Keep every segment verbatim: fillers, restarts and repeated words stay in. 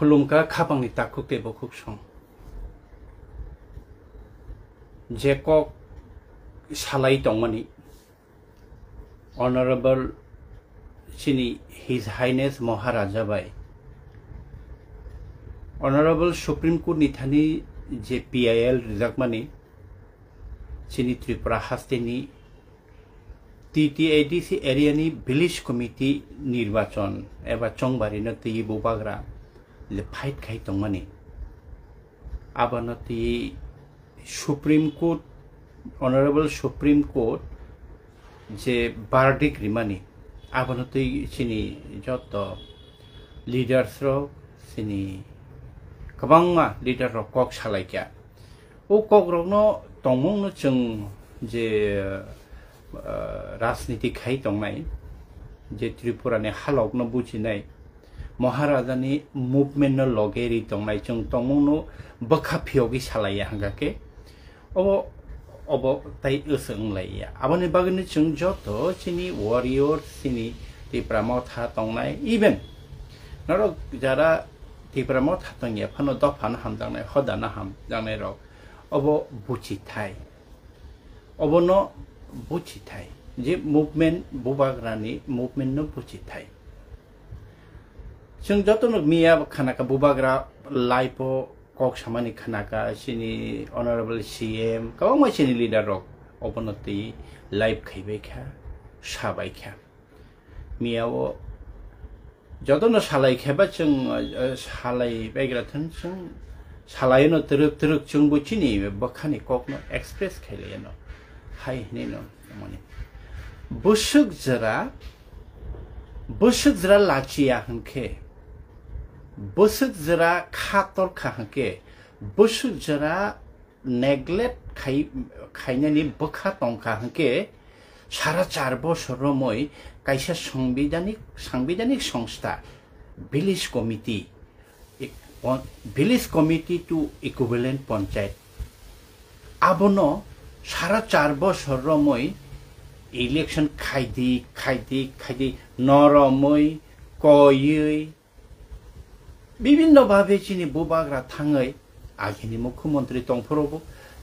Khulumkha khapangni takhuk tei bukhuk song. Je kok salai tongmani Honorable chini His Highness Maharaja bai, Honorable Supreme Court ni thani je P I L rijakmani chini Tripura hasteni T T A D C area ni village committee nirbachon eba chongbari no twi bubagra le fight khai tongmani. Abono twi Supreme Court, Honorable Supreme Court je verdict rimani, abono twi chini joto leaders rok, chini kwbangma leader rok kok salaikha. O kokrokno tongmungno chwng je, ah, rajniti khai tongnai, je Tripura ni halokno bujinai, Maharaja ni movement no loge ri tongnai, chwng tongmungno bwkha phiyogwi salaiya hwnkha khe, obo, obo tai wswk wnglaiya. Aboni bagwino chwng joto chini warrior, chini Tipra Motha tongnai, even norok jara Tipra Motha tongya phano dophano hamjaknai, hodano hamjaknai rok, obo buchithai. Obono buchithai. Je movement, bubagrani movement no buchithai. Chwng jotono miya khanaka bubagra live o kok samani khanaka chini Honorable C M, kwbangma chini leader rok obono twi live khaibai kha, sabai kha. Miya o jotono salai kheba chwng, eh, salai baigra thang chwng salaino twrwk twrwk chwngbo chini bwkhani kokno express khailaiano. Hai hinino mani. Bwswk jora, bwswk jora lachiya hwnkhe, bwswk jora kha torkha hwnkhe, bwswk jora neglect khai, khainani bwkha tongkha hwnkhe, sara char bosor romwi kaisa sangbidhanik, sangbidhanik songstha, village committee, ek-, pon-, village committee to equivalent panchayat, abono sara char bosor romwi election khaidi, khaidi, khaidi, noromwi, koiwi, bibinno bhabe chini bubagra thangwi agini mukhyamantri tongphuru bo,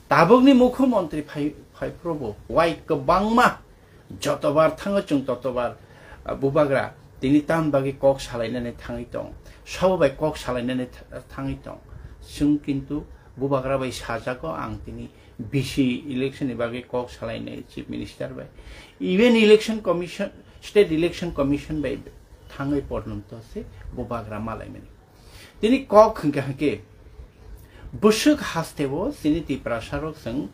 tabukni mukhyamantri phai, phaiphuru bo, wai kwbangma jotobar thango chwng totobar, ah, bubagra tini tamni bagwi kok salainani thangwi tong, sabo bai kok salainani th-, thangwi tong. Chwng kintu bubagra bai sajago ang tini V C election ni bagwi kok salainai Chief Minister bai. Even Election Commission, State Election Commission bai thangwi porjonto se bubagra malaimani. Tini kok hwnkha hwnkhe bwswk hasteo chini Tiprasa rok chwng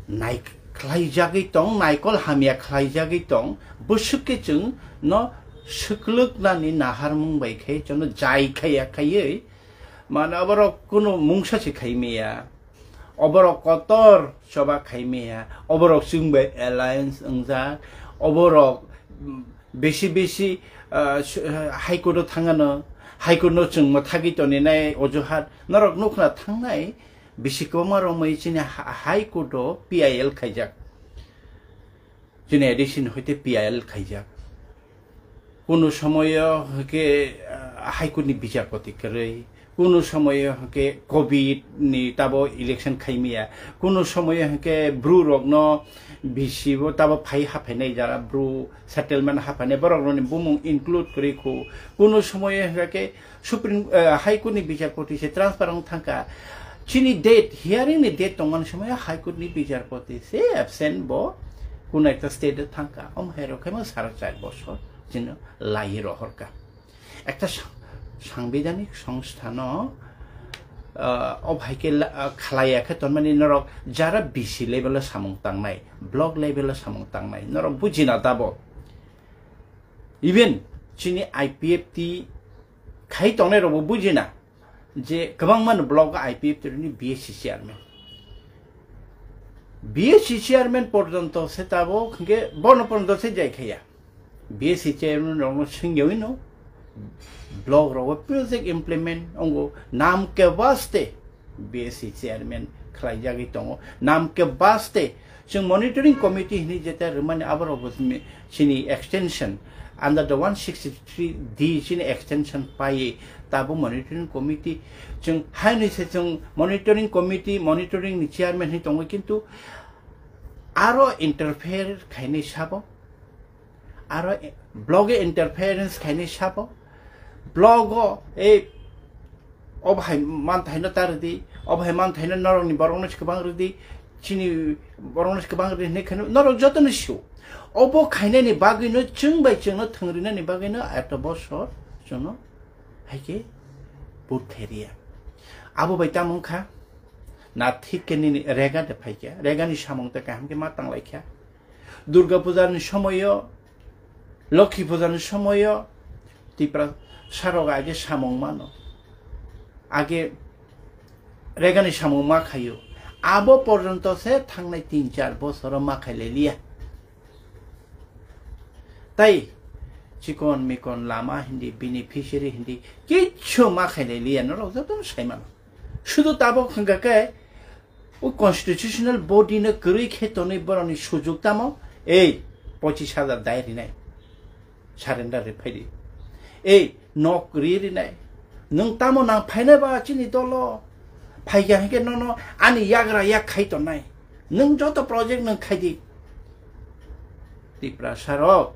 nai khlaijagwi tong, naikol hamya khlaijagwi tong, bwswk khe chwng no swklwknani naharmung bai khe chwngno jai khaiya khaiwi, mane oborok kunu mungsa se khaimaya. Oborok kotor choba khaimaya, oborok chwng bai alliance wngjak, oborok, mm, besi besi, ah, su-, ah, High Court o thangano, High Court no chwng mwthagwi toninai ojuhat, norok nukna thangnai, bisi kwbangma romwi chini ha-, High Court o P I L khaijak. Chini A D C ni hoite P I L khaijak. Kunu somoyo hwnkhe, ah, High Court ni bichar poti kwrwi, kunu somoyo hwnkhe covid ni tabo election khaimaya, kunu somoyo hwnkhe bru rokno V C bo tabo phai haphainai jara bru settlement haphainai borok rokni bumung include kwrwi khu, kunu somoyo hwnkhe Supreme, eh, High Court ni bichar poti se transfer wng thangkha. Chini date, hearing ni date tongmani somoyo High Court ni bichar poti se absent bo, kuno ekta state o thangkha. Omo hai rok khe mo sara char bosor chini lai rohorkha. Ekta sa-, sangbidhanik songstha no, ah, o hai khe la-, ah, khlaiya khe tonmani norok jara V C level o samung tangnai, block level o samung tangnai, norok bujina tabo. Even chini I P F T khai tongnai rokbo bujina je kwbangma no block o I P F T ni B S C chairman. B S C chairman porjonto se tabo hwnkhe bono porjonto se jai khaya. B S C chairman rokno swngyawi no block rogo project implement ongo nam ke baste B S C chairman khlaijagwi tongo. Nam ke baste chwng monitoring committee hinwi jeta rwmani aborok bo chini, chini extension under the one sixty-three D chini extension pai, tabo monitoring committee, chwng haini se chwng monitoring committee, monitoring ni chairman hi tongo, kintu aro interfere khainai sabo, aro block e interference khainai sabo, block o ei obo hai manthaino ta rwdi, obo hai manthaino norokni borokno se kwbang rwdi, chini borokno se kwbang rwdi hinwi khaino norok jotono sio. Obo khainani bagwino chwng bai chwngno thwngrinani bagwino eto bosor chwngno haikhe vote khairiya. Abo bai tamo wngkha, na thik khe nini rega de phaikha, regani samung tei kaham khe ma tanglaikha. Durga Puja ni somoyo, Lokhi Puja ni somoyo Tipra sarok age samung mano. Age regani samung ma khaio. Abo porjonto se thangnai tin char bosoro ma khailai liya. Tai chikon mikon lama hindi, beneficiary hindi, kichu ma khailai liya, norok jotono sai mano. Sudu tabok hwnkha khe, o constitutional body no kwrwi khe tonwi borokni sujuk tamo, ei, pochis hajar dai rinai, surrender ri phaidi. Ei, nok ri rinai. Nwng tamo nang phainai ba chini dolo? Phaikha hinkhe nono ani yagra yak khai tongnai. Nwng joto project nwng khaidi. Tiprasa rok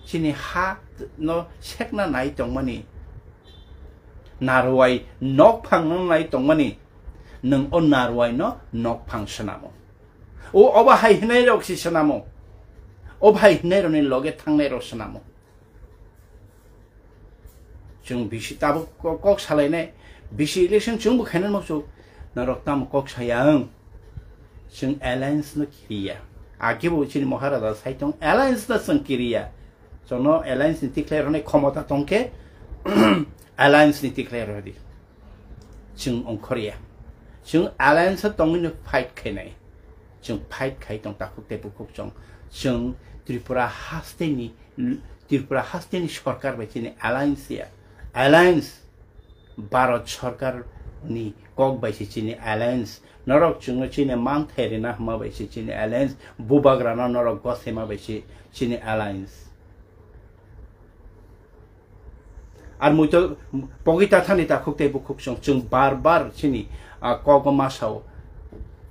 chini ha no sekna nai tongmani, narwai nok phang no nai tongmani, nwng o narwai no nok phang swnamo. O obo hai hinai rok si swnamo. O hai hinai rok ni loge thangnai rok swnamo. Chwng bisi tabuk ko-, kok salainai, bisi election chwng bo khainani muchuk, norok tamo kok saya ang? Chwng alliance no kiriya. Age bo chini Maharaja sai tong, alliance no chwng kiriya. Chwngno alliance ni tikhlai rwnai khomota tongkhe, alliance ni tikhlai rwdi. Chwng ongkhorya. Chwng alliance o tongwino fight khainai. Chwng fight khai tong takhuk tei bukhuk chwng. Chwng Tripura hasteni, Tripura hasteni sorkar bai chini alliance ya. Alliance Bharat sorkar ni kok bai se chini alliance. Norok chwngno chini manthai rina hwnma bai se chini alliance. Bubagrano norok gosema bai se chini alliance. Ar muito pogwi tathani takhuk tei bukhuk chwng, chwng bar bar chini, ah, kogo masao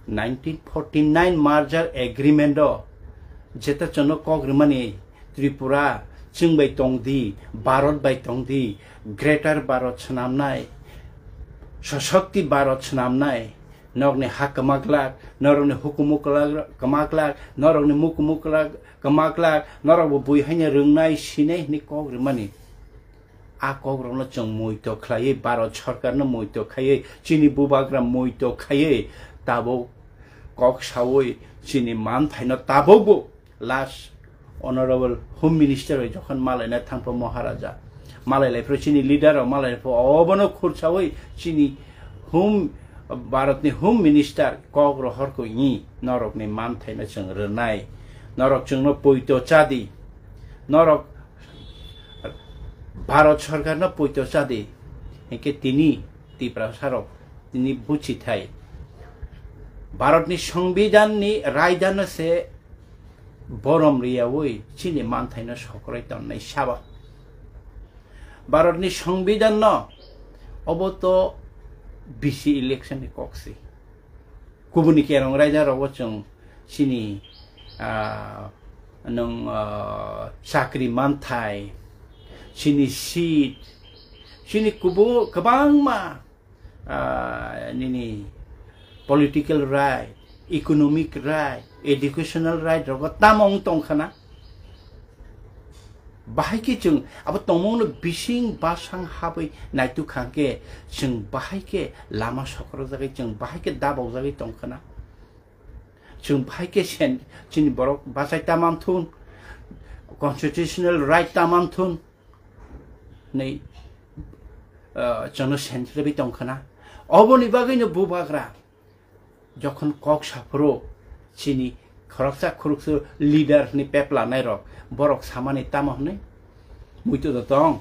nineteen forty nine merger agreement o jeta chwngno kok rwmani Tripura chwng bai tongdi, Bharat bai tongdi, Greater Bharat swnamnai, Sashakti Bharat swnamnai, norokni ha kwmaklak, norokni hukumu kwlak-, kwmaklak, norokni mukumu kwlak, kwmaklak, norokbo bui haino rwngnai, sinai hwnwi kok rwmani. A kokrokno chwng muito khlaiwi, Bharat sorkarno muito khaiwi, chini bubagra muito khaiwi, tabuk kok saui chini manthaino tabukbo last Honorable Home Minister bai jokhon malaina thangpho Maharaja, malai laiphrw chini leader rok, malai laiphrw obono khursaui chini Home, Bharatni Home Minister kok rohor koi ni norokni manthaino chwng rwnai, norok chwngno poito chadi, norok Bharat sorkarno poito chadi, hinkhe tini Tiprasarok tini buchithai. Bharatni Songbidanni raidano se borom riyaui chini manthaino sokroi tonnai saba. Bharatni Songbidanno obo to bisi election ni kok se. Kubuni kerong raida rogo chwng chini, ah, nwng, ah, chakri manthai, chini seat, chini kubu kwbangma, ah, nini political right, economic right, educational right rogo tamo wng tongkhana. Bahai khe chwng abo tongmungno bising basang habwi naituk kha khe, chwng bahai khe lama sokorjagwi, chwng bahai khe dabokjagwi tongkhana. Chwng bahai khe sen-, chini borok bachai ta manthun, constitutional right ta manthun, nei, ah, chwngno sentrabwi tongkhana. Oboni bagwino bubagra jokhon kok saphuru chini khoroksa khoroksa leader hwnwi pepla nairok, borok samani tamo hwnwi? Muito da tong.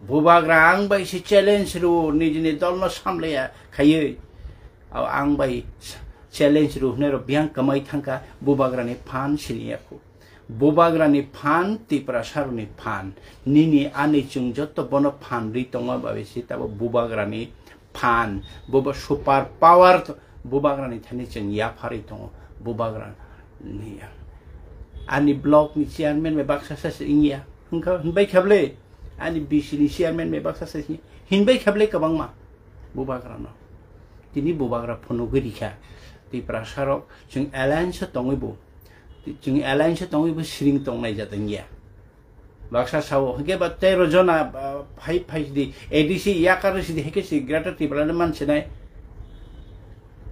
Bubagra ang bai se challenge rw, nijini dolno samlaya khaiwi. Aw ang bai challenge rw hwnwi rok biyang kwmai thangkha, bubagrani phan siniya khu. Bubagrani phan, Tiprasarokni phan. Nini ani chwng joto bono phan rwi tongo, babe si tabo Bubagrani phan. Bobo super power to-, Bubagrani thani chwng yapharwi tongo. Bubagra ni ya. Ani block ni chairman bai baksa sa se wngya. Hwnkha, hwnbai kha bwle? Ani B C ni chairman bai baksa sa se hinbai kha bwle kwbangma Bubagrano. Tini Bubagra phunugwi rikha. Tiprasarok chwng alliance o tongwi bo, chwng alliance o tongwi bo siring tongnai jat wngya. Baksa sao, hwnkhe ba tero jona, ah, phai, phai sidi, A D C yakar sidi, hwnkhe si Greater Tipraland mansinai.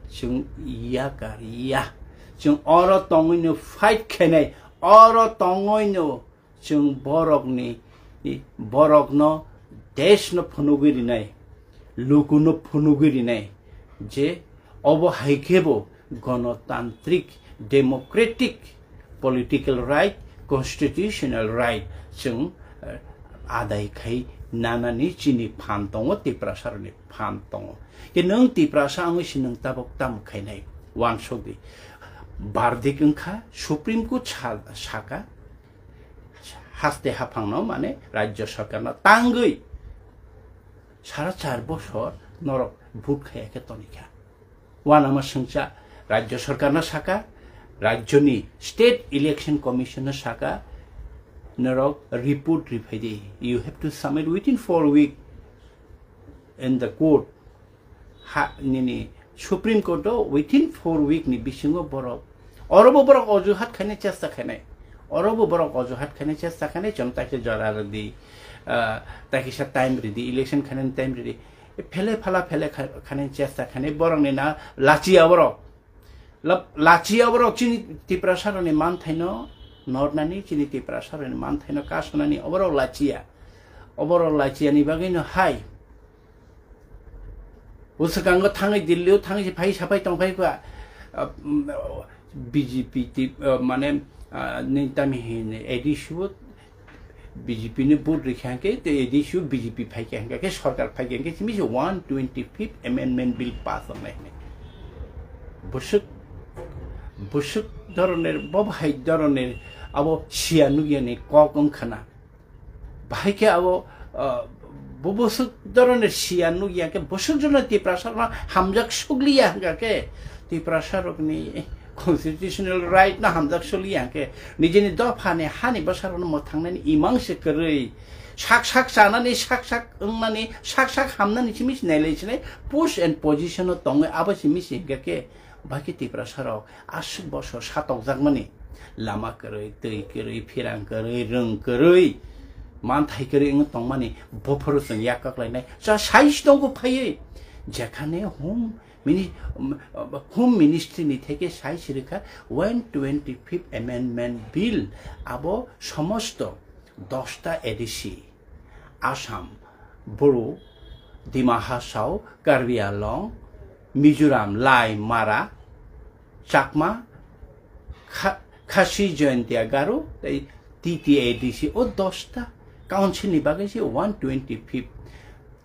Chwng yakar ya. Chwng oro tongwino fight khainai, oro tongwino chwng borokni, borokno, deshno phunugwi rinai, lukuno phunugwi rinai, je obo hai khe bo gonotantrik, democratic political right, constitutional right chwng, eh, adai khai nanani chini phan tongo, Tiprasarokni phan tongo. Ke nwng Tiprasa wngwi se nwng tabok tamo khainai? Uansukdi. Bardik wngkha, Supreme Court sa-, saka, haste haphangno, mane, Rajya Sarkarno tangwi sara char bosor norok vote khaiya khe tonikha. Uanama swngcha Rajya Sarkarno saka, Rajyoni State Election Commissionno saka, norok report riphaidi. You have to submit within four week in the court. Ha, nini Supreme Court o within four week ni bisingo borok, orobo borok ojuhat khaina chesta khainai, orobo borok ojuhat khaina chesta khainai, chwng taikhe jora rwdi, ah, taikhe sa time rwdi, election khainani time rwdi, phele phala phele kha-, khainani chesta khainai, borokni na lachiya borok. Lab-, lachiya borok chini Tiprasarokni manthaino nornani, chini Tiprasarokni manthaino kasunani oborok lachiya. Oborok lachiyani bagwino hai. Bwswkango thangwi Delhi-o thangwi se phai saphai tongphai kha, ah, mm, B J P ti, ah, mane, ah, nini tami hini A D C-o B J P ni vote rikha hwnkhe, tei A D C o B J P phaikha hwnkhe, khe sorkar phaikha hwnkhe, simi se one twenty-fifth Amendment Bill pass wngnai hwnwi. Bwswk, bwswk dhoroner, bo bahai dhoroner abo siya nukyani kok wngkhana. Bahai khe abo, ah, bo bwswk dhoroner siya nukya khe, bwswk jono Tiprasarokno hamjak sukliya hwnkha khe, Tiprasarokni constitutional right no hamjak sukliya hwnkhe, nijini dophani hani bwsarokno mwthangnani imang se kwrwi, sak sak chanani, sak sak wngnani, sak sak hamnani simi se nailai sinai post and position o tongwi abo simi se hwnkha khe, bahai khe Tiprasarok aswk bosor satokjakmani lama kwrwi, twi kwrwi, phirang kwrwi, rwng kwrwi, manthai kwrwi wngwi tongmani, bophoro chwng yak kaklainai cha sai se tongo phaiwi, jekhane home mini-, um, Home Ministry ni theke sai se rwkha one twenty-fifth Amendment Bill, abo somosto dosta A D C, Assam, Bru, Dima Hasao, Karbi Anglong, Mizoram, Lai, Mara, Chakma, Kha-, Khasi, Jaintia, Garo, tei T T A D C, o dosta council ni bagwi se one twenty-fifth.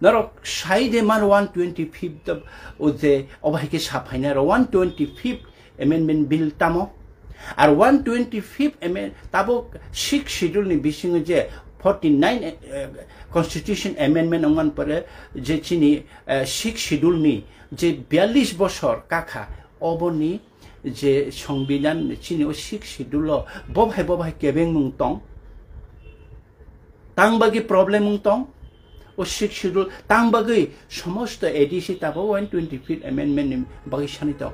Norok sai de man one twenty-fifth o je obo hai khe sa phainai ro one twenty-fifth Amendment Bill tamo? Ar one twenty-fifth amend-, tabuk Sixth Schedule ni bisingo je forty-nine, eh, Constitution Amendment wngmani pore je chini, eh, Sixth Schedule ni je biyallis bosor kakha, oboni je Songbidan chini o Sixth Schedule o bo bahai, bo bahai kebengmung tong. Tang bagwi problem wng tong, o Sixth Schedule tang bagwi somosto A D C tabo one twenty-fifth Amendment ni bagwi sani tong.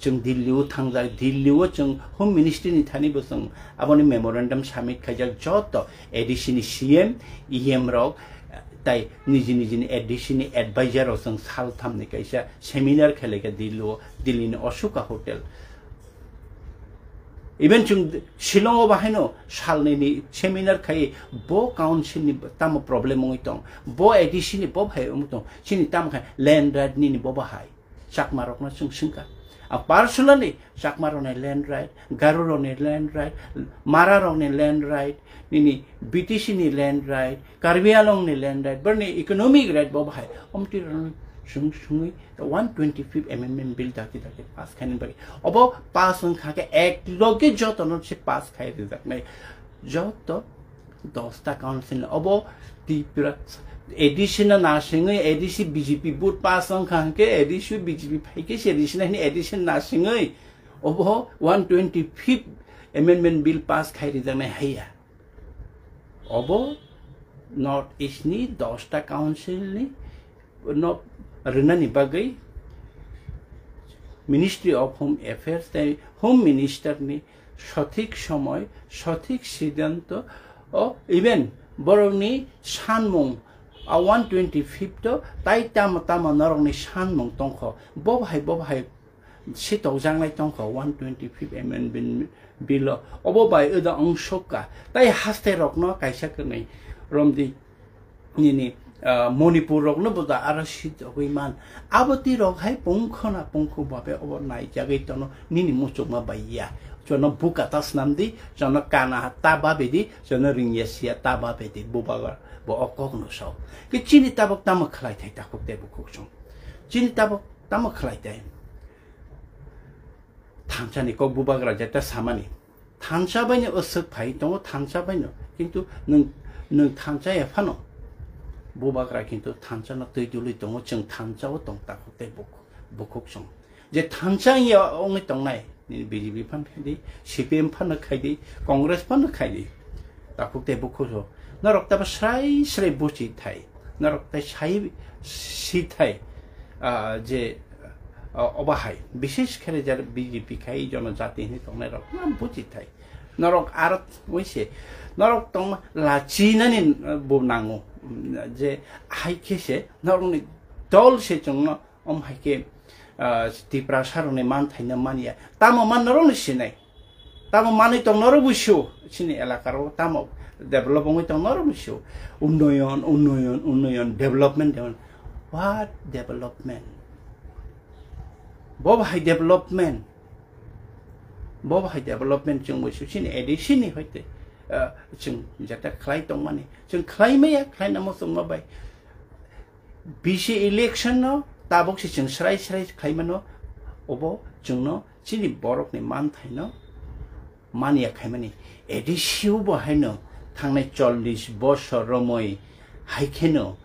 Chwng Delhi o thangjak, Delhi o chwng Home Ministry ni thani bo chwng aboni memorandum submit khaijak, joto A D C ni C M, E M rok, tai niji niji ni A D C ni advisor rok chwng sal tham ni kaisa seminar khelai kha Delhi o, Delhi ni Ashoka Hotel. Even chwng Shillong o bahaino salnwi ni seminar khai, bo council ni tamo problem wngwi tong, bo A D C ni bo bahai wngwi tong, chini tamo khai land right nini bo bahai, Chakma rokno chwng swngkha. A personally Chakma rokni land right, Garo rokni land right, Mara rokni land right, nini B T C ni land right, Karbi Anglong ni land right, borni economic right bo bahai, omtwi rokno Sung sungwi one twenty fifth amendment bill dakti dakti pass khaina bagwi. Obo pass wngkha khe ek loge jotono se pass khai rijaknai. Joto dosta council obo Tripura A D C no nasingwi, A D C B J P vote pass wngkha hwnkhe A D C B J P phaikhe se A D C no hini A D C no nasingwi obo one twenty fifth amendment bill pass khai rijaknai haiya. Obo North East ni dosta council ni no rwnani bagwi Ministry of Home Affairs tei Home Minister ni sothik somoi, sothik siddhanto o, even borokni sanmung a one twenty fifth o tai tamo tamo norokni sanmung tongkho, bo bahai bo bahai sitokjaknai tongkho one twenty fifth amendment bill o. Obo bai oda wng sokha tai haste rokno kaisa kwnwi romdi nini, ah, Manipur rokno bo da aro sitogwi man. Abo twi rok hai pungkho na pungkho babe obo naijagwi tono nini muchungma bai ya. Jono buka ta snamdi, jono kana ta babidi, jono ringya siya ta babidi, bubagra bo o kok no sok. Ki chini tabok tamo khlai thai takhuk tei bukhuk song. Chini tabok tamo khlai thai. Thansa ni kok bubagra jeta samani. Thansa baino aswk phai tongo, thansa baino. Kintu nwng, nwng thansa ya phano. Bubagra kintu thansa no twi dului tongo, chwng thansa o tong takhuk tei buk-, bukhuk song. Je thansa ya ongwi tongnai, nini B J P phan khai di, C P M phan khai di, Congress phan khai di. Takhuk tei bukhuk so. Norok tabo srai srai buchi thai. Norok tai sai si thai. Ah, je, ah, oba hai. Bishesh khere jar B J P khai jono jati hini tongnai rok. Na buchi thai. Norok aro wise. Norok tong lachi nani, ah, bo nango. Je hai khe se norok ni dol se chwngno Om hai khe, ah, Tiprasa rokni manthaino manya. Tamo man norokno sinai. Tamo manwi tong norok buisio. Chini elaka ro tamo develop wngwi tong norok buisio. Unnoyon, unnoyon, unnoyon, development, development. What development? Bo bahai development. Bo bahai development chwng buisio. Chini A D C ni hoite, ah, chwng jeta khlai tongmani. Chwng khlai maya, khlai namo chwngma bai. B C election no tabok se chwng srai srai khaimano, obo chwngno chini borokni manthaino manya khaimani. A D C o bo haino thangnai chollish bosor romwi hai kheno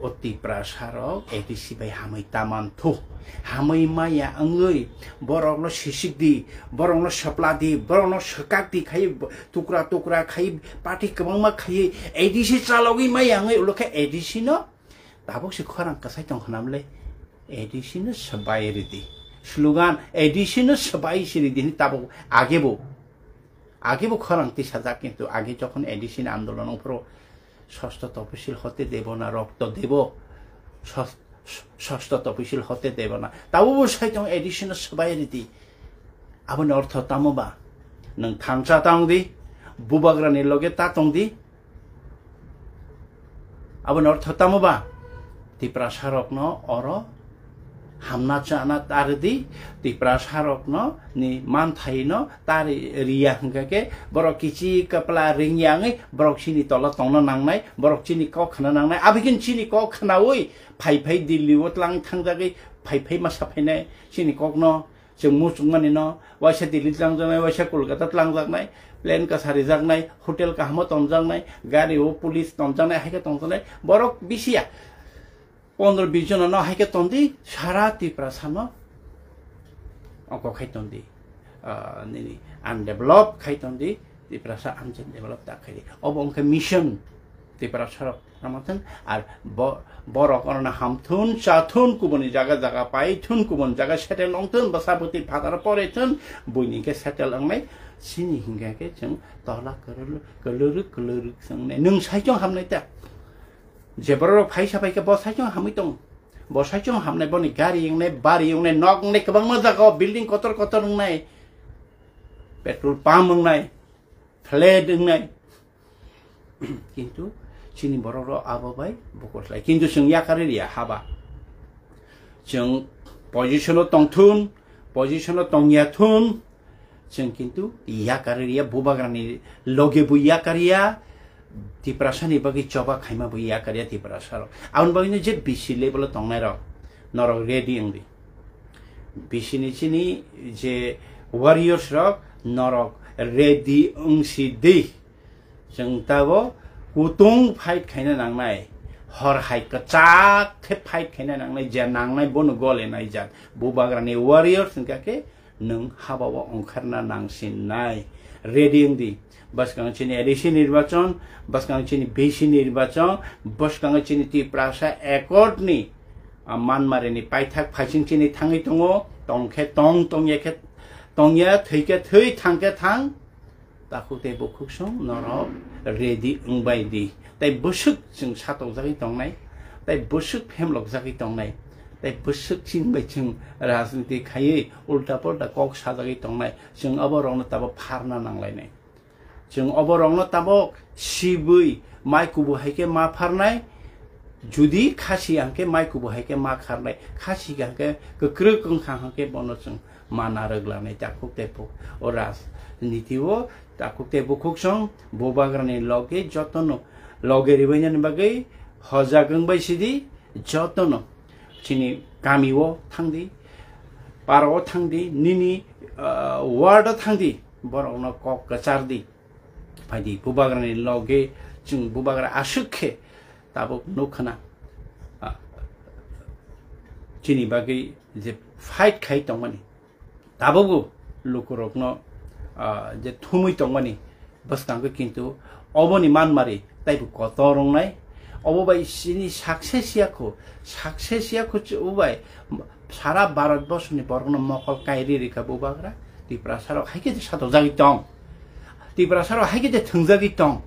o Tiprasa rok A D C bai hamwi taman thu. Hamwi maya wngwi borokno sisik di, borokno sapla di, borokno swkak di khai tukra tukra khai party kwbangma khai A D C chalogwi maya wngwi ulo khe A D C no Tabuk se khorang kwsai tong khnam le, A D C no swbai ridi. Slogan, A D C no swbai si ridi hini tabuk age bo. Age bo khorang tisajak, kintu age jokhon A D C ni andolon wng phuru ষষ্ঠ তফসিল হতে দেব না, রক্ত দেব, ষষ্ঠ, ষষ্ঠ তফসিল হতে দেব না. Tabuk bo sai tong A D C no swbai ridi. Aboni ortho tamo ba? Nwng thansa tang di, bubagra ni loge ta tong di. Aboni ortho tamo ba? Tiprasa rokno oro hamna chana ta ridi, Tiprasa rokno ni manthai no ta ri-, riya hingka khe borok kichi kapla ringya wngwi borok chini tola tongna nangnai, borok chini kok khna nangnai, abikhin chini kok khnaui phai phai Delhi o tlang thangjagwi phai phai masa phainai chini kokno. Chwng muchungmani no, waisa Delhi tlangjaknai, waisa Kolkata tlangjaknai, plane kasa rijaknai, hotel kahamo tonjaknai, gari o police tonjaknai, hai khe tongjaknai, borok bisi ya. Pondro bis jona no hai khe tongdi, sara Tiprasa no oko khai tongdi. Ah, nini undeveloped khai tongdi, Tiprasa undeveloped ta khai di. Obo wngkha mission. Tiprasa rok tamo thun, ar bo-, borok orona hamthun, chathun, kubuni jaga jaga paithun, kubun jaga settle wngthun, bwsa bwtwi phataro porethun, buini khe settle wngnai, chini hingkha khe chwng tola kwlwrwk, kwlwrwk, kwlwrwk chwngnai. Nwng saichung hamnai ta? Je borok rok phaisa phaikhe bo saichung hamwi tong. Bo saichung hamnai, boni gari wngnai, bari wngnai, nok wngnai, kwbangma jaga o building kotor kotor wngnai, petrol pump wngnai, flat wngnai. Kintu chini borok rok abo bai bukur khlai. Kintu chwng yakarwi riya haba. Chwng position o tongthun, position o tongya thun, chwng kintu yakarwi riya, bubagrani loge bo yakarya, Tiprasa ni bagwi choba khaima bo yakarya Tiprasa rok. Aboni bagwi no je B C level o tongnai rok, norok ready wng di. Bisini chini je warriors rok, norok ready wng si di. Chwng tabo kutung fight khaina nangnai, hor hai kwchak khe fight khaina nangnai, je nangnai bono gole naijak. Bubagrani warriors wngkha khe nwng habao ongkharna nangsinai. Ready wng di. Bwskango chini A D C nirbachon, bwskango chini B C nirbachon, bwskango chini Tiprasa Accord ni, ah, manmari ni paithak phaising chini thangwi tongo, tong khe tong, tong ya khe tong ya, thwi khe thwi, thang khe thang. Takhuk tei bukhuk song norok ready wngbai di. Tai bwswk chwng satokjagwi tongnai, tai bwswk phemlokjagwi tongnai, tai bwswk chini bai chwng rajniti khaiwi ulta pulta kok sajagwi tongnai, chwng obo rokno tabok pharna nanglainai. Chwng obo rokno tabok sibwi mai kubu hai khe ma pharnai, judi khasi hwnkhe mai kubu hai khe ma kharnai, khasi hwnkhe kwkrwk wngkha hwnkhe bono chwng mana rwglanai takhuk tei bukhuk. O rajniti o takhuk tei bukhuk song bubagrani loge jotono loge ribainani bagwi hojak wngbai sidi, jotono chini kami o thangdi, para o thangdi, nini, ah, ward o thangdi, borokno kok kwchardi. Phaidi bubagrani loge chwng bubagra aswk khe tabuk nukha na, ah, chini bagwi je fight khai tongmani. Tabukbo lukurokno, ah, je thumwi tongmani bwskango, kintu oboni manmari taibo kotor wngnai. Obo bai chini success ya kho, success ya kho, obo bai sara Bharat borsoni borokno mokol kairi rikha bubagra. Tiprasa rok hai khe je satokjagwi tong, Tiprasa rok hai khe je thwngjagwi tong.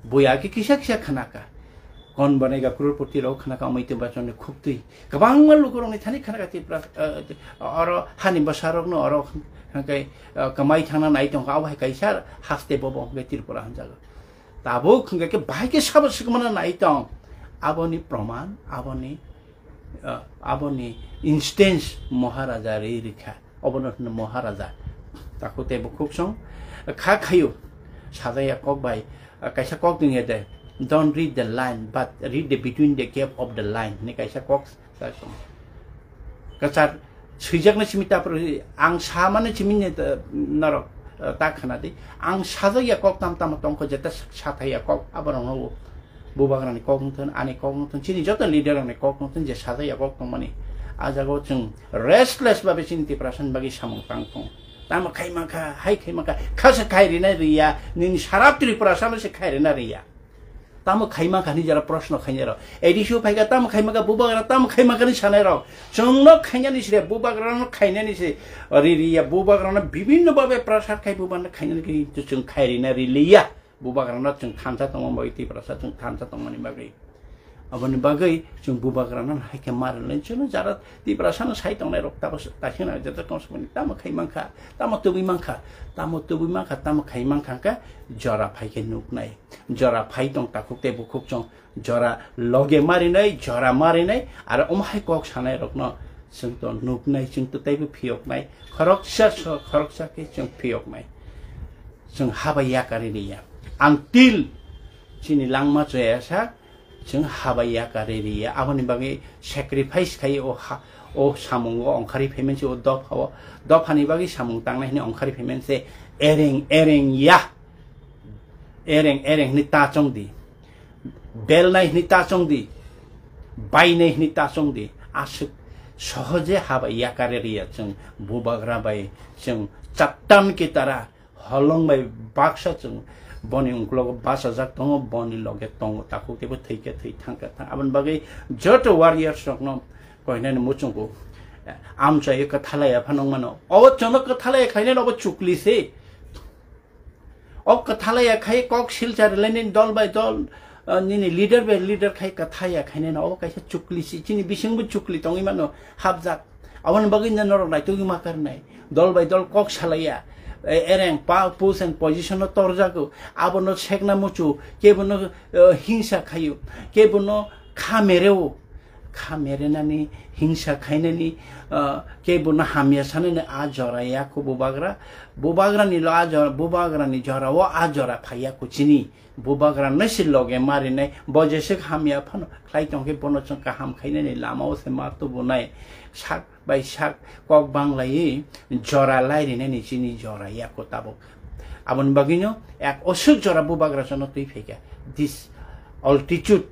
Buya khe kisa kisa khnaka. Kon banai ga crorepoti rok khnaka, amai twi bachoni khuktwi. Kwbangma lukurokni thani khnaka Tripura, eh, oro hani bwsarokno oro hwnkhe, eh, kwmai thangna nai tongkha, abo hai kaisa haste bobo hwnkhe Tripura hwnjago. Tabuk hwnkhe khe bahai khe sabo swkmano nai tong. Aboni proman, aboni, eh, aboni instance Maharaja ri rikha. Obono hwno Maharaja. Takhuk tei bukhuk song kha khayo. Sajaya kok bai, ah, kaisa kok tong ya de, "Don't read the line, but read the between the gap of the line" hinwi kaisa kok sa song. Kwchar swijaknai simi tapro ang samani simi ne, eh, norok, eh, ta khna di. Ang sajaya kok tam tamo tongkho, jeta sathaya kok aborokno Bubagrani kok wng thun, ani kok wng thun, chini joto leader rokni kok wng thun, je sajaya kok tongmani. A jagao chwng restless babe chini Tiprasani bagwi samung tang thung. Tamo khai mankha, hai khai mankha, khasa khai rina riya, nini sarap Tiprasano se khai rina riya. Tamo khai mankha ni jara proshno khainai rok. A D C o phaikha, tamo khai mankha, Bubagra tamo khai mankha ni sanai rok. Chwngno khainani se, Bubagrano khainani se, ri riya, Bubagrano bibhinno babe prasar khai, Bubagrano khainani khe chwng khai rina riliya. Bubagrano chwng thansa tongma bagwi, Tiprasa chwng thansa tongmani bagwi. Aboni bagwi chwng Bubagrano hai khe ma rwlai. Chwngno jara Tiprasano sai tongnai rok tabo kaisa na jata tong samani tamo khai mankha, tamo tubui mankha, tamo tubui mankha, tamo khai mankha khe jora phai khe nuknai. Jora phai tong takhuk tei bukhuk chwng jora loge marinai, jora marinai, aro omo hai kok sanai rokno chwng to nuknai, chwng to teibo phiyoknai, khoroksa so-, khoroksa khe chwng phiyoknai. Chwng habai yakarwi riya. Until chini langma chwya sak, chwng habai yakarwi riya. Aboni bagwi sacrifice khai o ha, o samungo ongkhari phaimani se o dopha o. Dophani bagwi samung tangnai hwnwi ongkhari phaimani se ereng ereng ya. Ereng ereng hwnwi ta chong di. Belnai hwnwi ta chong di. Bainai hwnwi ta chong di. Aswk sohoje habai yakarwi riya chwng Bubagra bai chwng chaptan ki tara holong bai baksa chwng boni ungklogo bachajak tongo, boni loge tongo, takhuk teibo thwi khe thwi, thang khe thang. Aboni bagwi joto warriors rokno koinani muchungo amchai kwthalaya phano wngmano. O chwngno kwthalaya khlainani obo chukli se. O kwthalaya khai kok silchar lainani dol bai dol, ah, nini leader bai leader khai kwthaya khainani obo kaisa chukli se. Chini bisingbo chukli tongwi mano hapjak. Aboni bagwi no norok naitugwi ma karnai. Dol bai dol kok salaiya. E-, ereng pa, pus and position no torjago. Abono sekna muchu, kebono, eh, hingsa khayo, kebono kha mereo. Kha merenani, hingsa khainani, ah, kebono hamya sanani a jora ya kho Bubagra. Bubagrani lo a jora, Bubagrani jora o a jora phaiya kho chini. Bubagra no se loge marinai, bo jeswk hamya phano khlai tongkhe bono chwng kaham khainani lama o se ma tubunai. Sak bai sak kok banglaiwi jora lairinani chini jora yako tabuk. Aboni bagwino ek oswk jora Bubagra jono twi phaikha. This altitude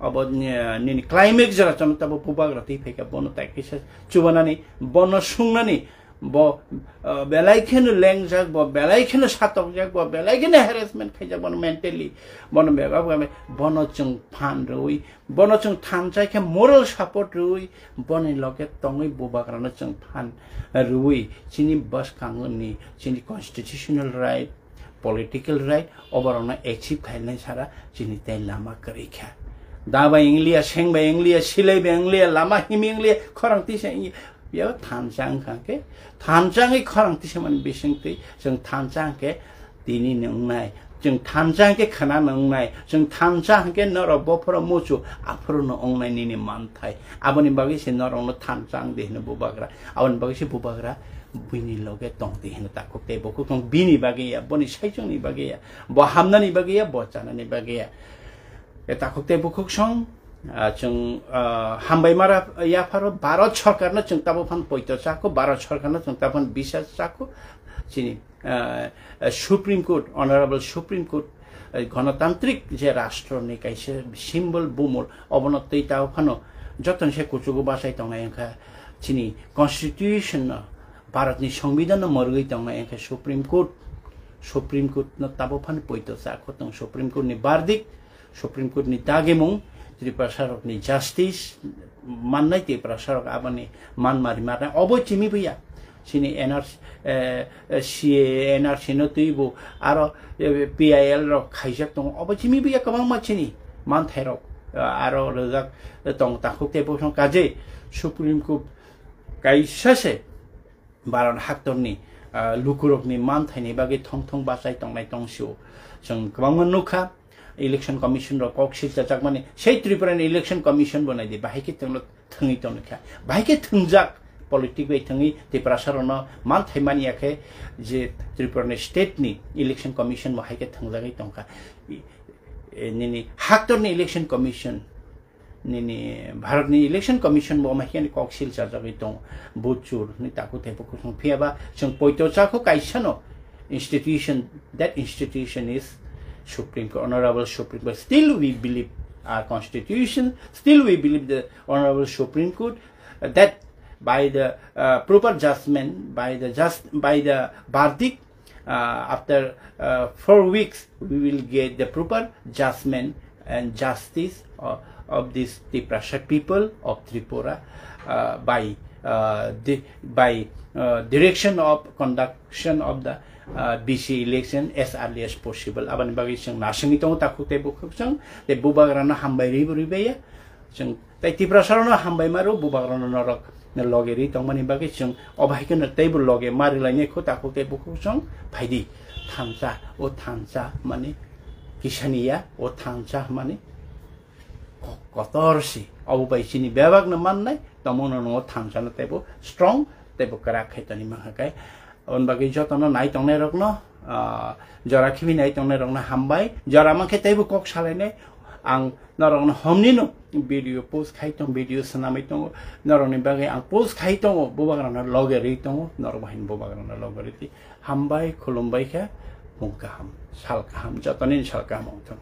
abo ni, nini climax jora jono tabuk Bubagra twi phaikha. Bono tai kisa chubanani, bono sungnani, bo, uh, belai kheno lengjak, bo belai kheno satokjak, bo belai kheno harassment khaijak, bono mentally, bono bebak bebak, bono chwng phan rwui, bono chwng thansa khe moral support rwui, boni loge tongwi Bubagrano chwng phan rwui, chini bwskangni, chini constitutional right, political right, oborokno achieve khainai sara chini tei lama kwrwi kha. Da bai wngliya, seng bai wngliya, silai bai wngliya, lama himwi wngliya, khorang tisa wngya. Biyao thansa wngkha khe, thansa wngwi khorang tisa mani bisingtwi chwng thansa hwnkhe tini ni wngnai. Chwng thansa hwnkhe khwna no wngnai. Chwng thansa hwnkhe norok bophoro muchu, aphuru no wngnai nini manthai. Aboni bagwi se norokno thansa wng di hino Bubagra. Aboni bagwi se Bubagra buini loge tong di hino takhuk tei bukhuk tong bini bagwi ya, boni saichung ni bagwi ya, bo hamnani bagwi ya, bo chanani bagwi ya. E takhuk tei bukhuk song, ah, chwng, ah, hambai mara yapharo Bharat Sarkar no chwng tabuk phan poito chakho, Bharat Sarkar no chwng tabuk phan bisas chakho, chini, ah, Supreme Court, Honorable Supreme Court, eh, Ganatantrik je rashtra ni kaisa symbol bumul, obono twi tabuk phano joto ni se kuchugo bachai tongnai wngkha chini constitution no, Bharat ni Songbidan no morgwi tongnai wngkha Supreme Court, Supreme Court no tabuk phano poito chakho tong Supreme Court ni verdict, Supreme Court ni dagimung, Tiprasa rok ni justice mannai, Tiprasa rok aboni man mari marnai, obo chimi buya. Chini N R C, eh, eh, C A A, N R C no twibo aro, eh, P I L rok khaijak tongo, obo chimi buya kwbangma chini manthai rok, eh, aro rwjak tong takhuk tei bosong kaje Supreme Court kaisa se Bharat haktorni, ah, lukurokni manthaini bagwi thong thong bachai tongnai tong sio. Chwng kwbangma nukha, Election Commission rok kok silchajakmani, sei Tripura ni Election Commission bo naidi, bahai khe thwngno thwngwi tongkha, bahai khe thwngjak, politic bai thwngwi Tiprasa rokno manthai manya khe je Tripura ni state ni Election Commission bo hai khe thwngjagwi tongkha. I-, e, nini haktorni Election Commission, nini Bharatni Election Commission bo omo hai khe kok silchajagwi tongo, vote chur hwnwi takhuk tei bukhuk song. Phiya ba chwng poito chakho kaisa no institution, that institution is Supreme Court, Honorable Supreme Court. Still we believe our constitution, still we believe the Honorable Supreme Court, uh, that by the, uh, proper judgment, by the just, by the verdict, uh, after, uh, four weeks, we will get the proper judgment and justice of, of this Tiprasa people of Tripura, uh, by, uh, the, by, uh, direction of conduction of the, uh, B C election as early as possible. Aboni bagwi chwng nasingwi tongo takhuk tei bukhuk chwng, tei bubagrano hambai rwi bo rwi baiya. Chwng tei Tiprasa rokno hambai maro, bubagrano norok loge ri tongmani bagwi chwng obo hai kheno teibo loge ma rilainai kho takhuk tei bukhuk chwng phaidi. Thansa, o thansa mani kisani ya, o thansa mani ko-, kotor si. Obo bai chini bebakno mannai, tomono no thansa no teibo strong, teibo kwrak khai toni mankha kai. Aboni bagwi jotono nai tongnai rokno, ah, jora khibi nai tongnai rokno hambai. Jora mankhe teibo kok salainai. Ang norokno homnino video post khai tong, video swnamwi tongo. Norokni bagwi ang post khai tongo, bubagrano loge rwi tongo. Norok bahini bubagrano loge rwi twi. Hambai, khulumbai khe, mung kaham, sal kaham, jotoni sal kaham wngthung.